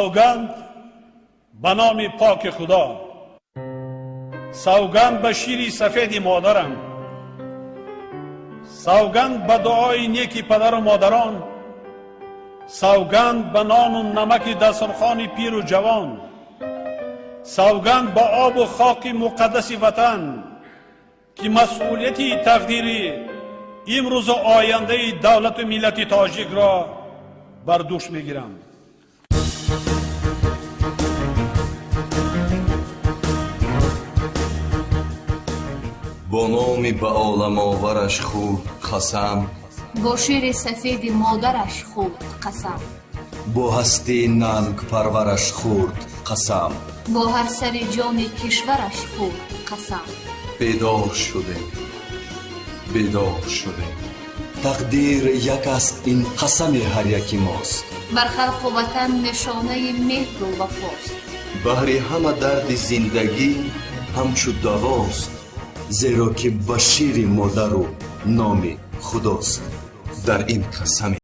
Савганд ба номи поки Худо, савганд ба шири сафеди модарам, савганд ба дуои неки падару модарон, савганд ба нону намаки дастархони пиру ҷавон, савганд ба обу хоки муқаддаси ватан, ки масъулияти тақдири имрӯзу ояндаи давлату миллати тоҷикро бар дӯш мегирам. Бо номи ба оламовараш хурд қасам, бо шири сафеди модараш хурд қасам, бо ҳастии нангпарвараш хурд қасам, бо ҳар сари ҷони кишвараш хурд қасам. Бедор шудем, бедор шудем, тақдир як аст, ин қасами ҳар яки мост. Бар халқу ватан нишонаи меҳру вафост. Баҳри ҳама дарди зиндагӣ ҳамчу давост, зеро ки ба шири модару номи худост дар ин қасами.